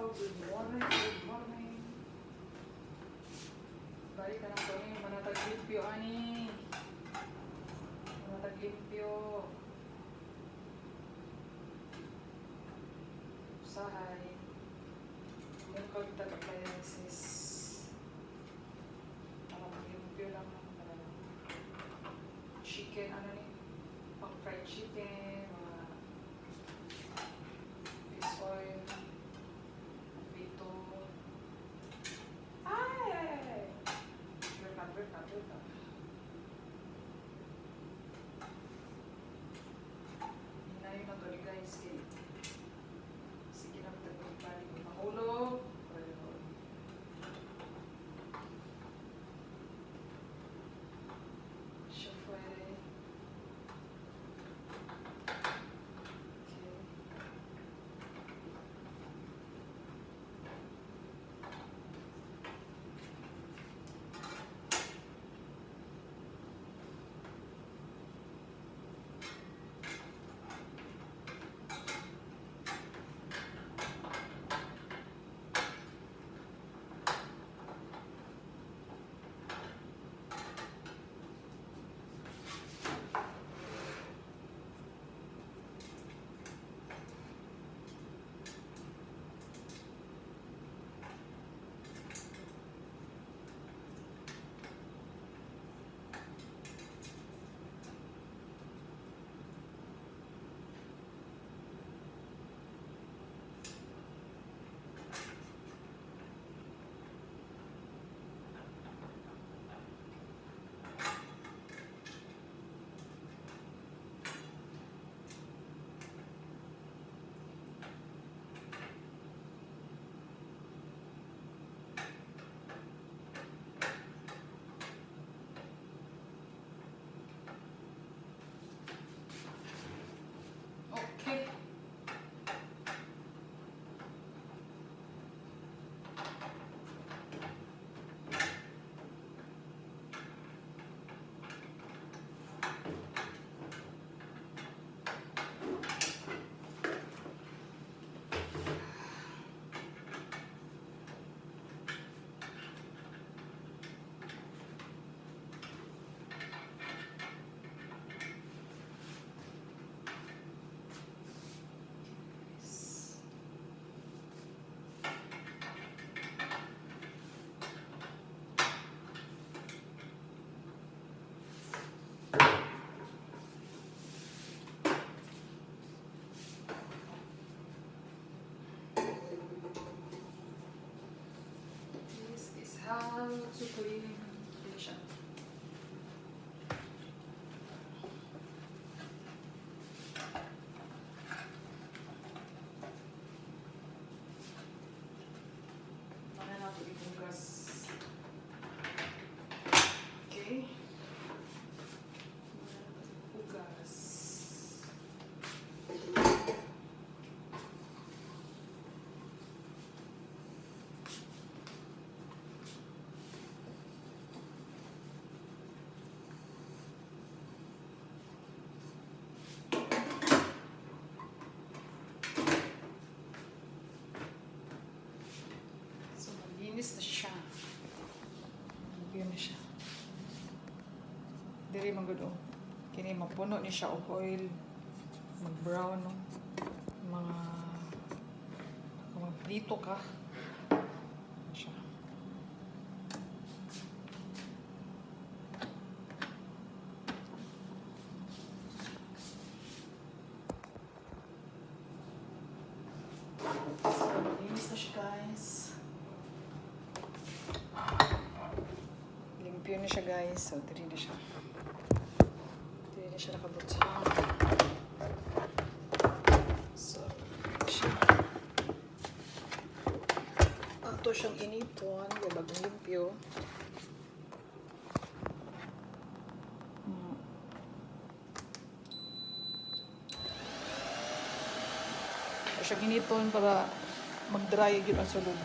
Good morning, good morning. Balik ka na to ni manatag limpyo ani. Manatag limpyo. Usahay. Mungkag tag appliances. Para maglimpyo lang ang para chicken, ano ni? Pang fried chicken, mga fish oil, prito. Ay, ay, ay, ay. Work out, work out, work out. Hinayon na to ni guys kay sige na magbalik mahulog. Ayun. Siya pwede. Okay. Okay. Yes. This is how to clean siya. Ano nato ihugas. Okay. Hugas. So, malinis na siya. Limpyo na siya. Diri man gud oh. Kini mapuno ni siya og oil. Mag-brown no. Mga kung magprito ka. Ano siya. So, malinis na siya, guys. Limpyo na siya, guys. So, diri na siya. Diri na siya nakabutang. So, siya. Ato siyang initon. Kaya bagong limpyo. Ato siyang initon para mag-dry gyud ang sulod.